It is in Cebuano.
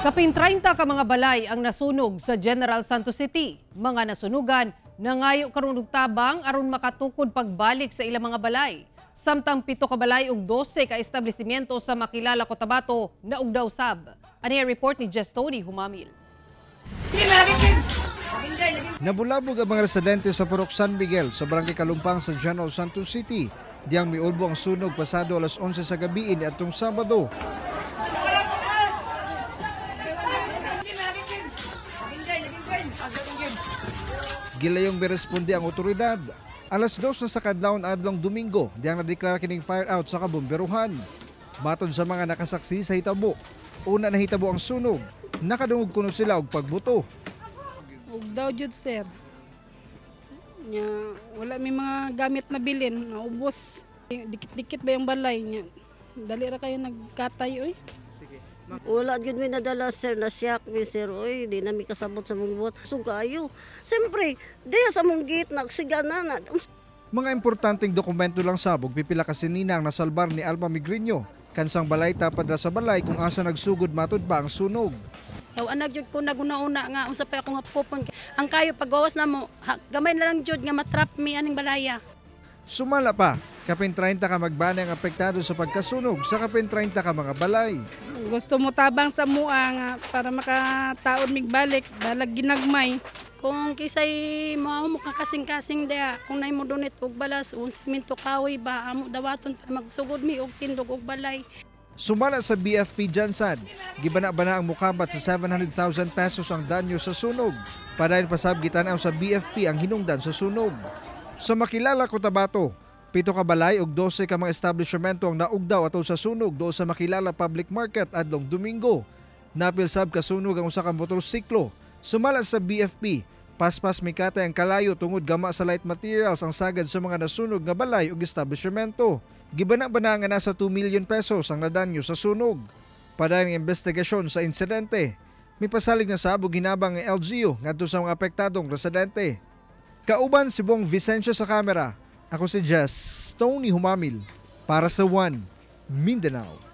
Kapin 30 ka mga balay ang nasunog sa General Santos City. Mga nasunugan nangayo karon og tabang aron makatukod pagbalik sa ilang mga balay. Samtang 7 ka balay ug 12 ka establishmento sa Makilala, Cotabato naugdaw sab. Ani ang report ni Jess Tony Humamil. Nabulabog ang mga residente sa Purok San Miguel sa Barangay Kalumpang sa General Santos City. Diyang miulbo ang sunog pasado alas 11 sa gabi niadtong Sabado. Gilayong miresponde ang otoridad. Alas 2 na sa kadlawon adlong Domingo, diyang nadeklara kining fire out sa kabomberuhan. Matod sa mga nakasaksi sa hitabo, una nahitabo ang sunog, nakadungog kuno sila og pagbuto. Ug daw jud, sir. Nya wala may mga gamit na bilin, naubos. Dikit-dikit ba yung balay nya? Dali ra kayo nagkatay oy. Wala gyud mi nadala, sir, nasyak mi, sir, oy, di na mi kasabot sa mong buhat. So kaayo. Siyempre, diya sa mong gate nagsiga na na. Mga importanteng dokumento lang sabog pipila ka sinina ang nasalbar ni Alma Migriño. Kansang balay tapad ra sa balay kung asa nagsugod matud pa ang sunog. Yaw anak jud ko naguna-una nga unsa pa ako nga pupon. Ang kayo paggawas na mo, gamay na lang jud nga matrap mi aning balaya. Sumala pa, kapin 30 ka magbanay ang apektado sa pagkasunog sa kapin 30 ka mga balay. Gusto mo tabang sa mua nga para makataon mig balik, balag ginagmay. Kung kisay mao mo kasing-kasing dia, kung nay mo donate og balas o simento kahoy ba amo dawaton para magsugod mi og tindog og balay. Sumala sa BFP Jansan, gibana-bana ang mukabat sa 700,000 pesos ang danyo sa sunog. Padayon pasab gitan-aw sa BFP ang hinungdan sa sunog. Sa Makilala, Cotabato, 7 ka balay ug 12 ka mga establishmento ang naugdaw atol sa sunog do sa Makilala Public Market adlong Domingo. Napil sab kasunog ang usa ka motorsiklo. Sumala sa BFP, paspas mikatay ang kalayo tungod gama sa light materials ang sagad sa mga nasunog nga balay ug establishmento. Gibana-bana nga nasa 2 million pesos ang nadanyo sa sunog. Padayon ang investigasyon sa insidente. Mipasalig na sab og hinabang ang LGU ngadto sa mga apektadong residente. Kauban si Bong Vicencio sa kamera. Ako si Jess Tony Humamil para sa One Mindanao.